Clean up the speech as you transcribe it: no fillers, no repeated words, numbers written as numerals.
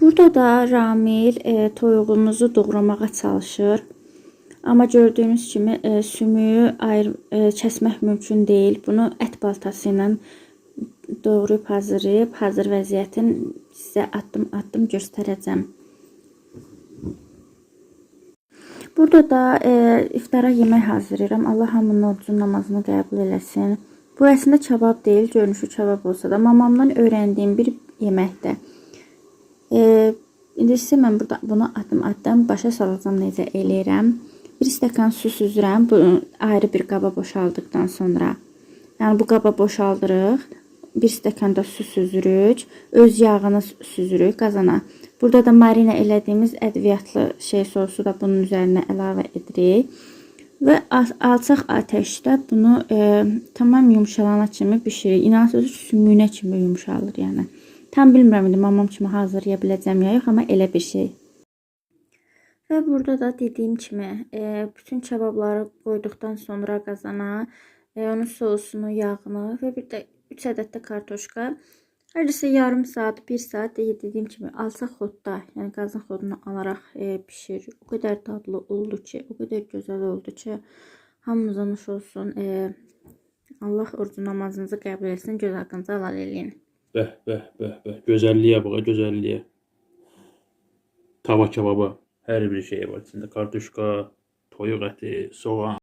Burada da Ramil toyuğumuzu doğramağa çalışır. Amma gördüyünüz kimi sümüyü kəsmək mümkün deyil. Bunu ət baltası ilə doğrayıb hazırlayıb, hazır vəziyyətin sizə addım-addım göstərəcəm. Burada da iftara yemək hazırlayıram. Allah hamının orucun namazını qəbul eləsin. Bu əslində kabab deyil, görünüşü kabab olsa da mamamdan öyrəndiyim bir yeməkdir. İndi sizə mən burada bunu addım-addım başa salacağam necə eləyirəm. Bir stəkan su süzürəm. Bunu ayrı bir qaba boşaldıqdan sonra. Yəni bu qaba boşaldırıq. Bir stəkan da su süzürük. Öz yağını süzürük qazana. Burada da marina elədiyimiz ədviyyatlı şey sosu da bunun üzərinə əlavə edirik. Və alçaq atəşdə bunu tamam yumşalana kimi bişiririk. İnanırsınız, sümüyünə kimi yumşalır yəni. Tam bilmirəm indi mamam kimi hazırlaya biləcəm ya yox, amma elə bir şey. Və burada da dediyim kimi bütün kababları qoyduqdan sonra qazana, onun sosunu, yağını və bir də 3 ədəd də kartoşka. Hardasa yarım saat, 1 saat dediyim kimi alçaq xodda, yəni qazın xodunu alaraq pişir. O qədər dadlı oldu ki, o qədər gözəl oldu ki, hamımıza nuş olsun. Allah orucu namazınızı qəbul etsin, göz haqqınızı halal eləyin. Bəh, bəh, bəh, bəh. Gözəlliyə bax, gözəlliyə. Tava kebabı. Hər bir şey var içində. Kartuşka, toyuq əti, soğan.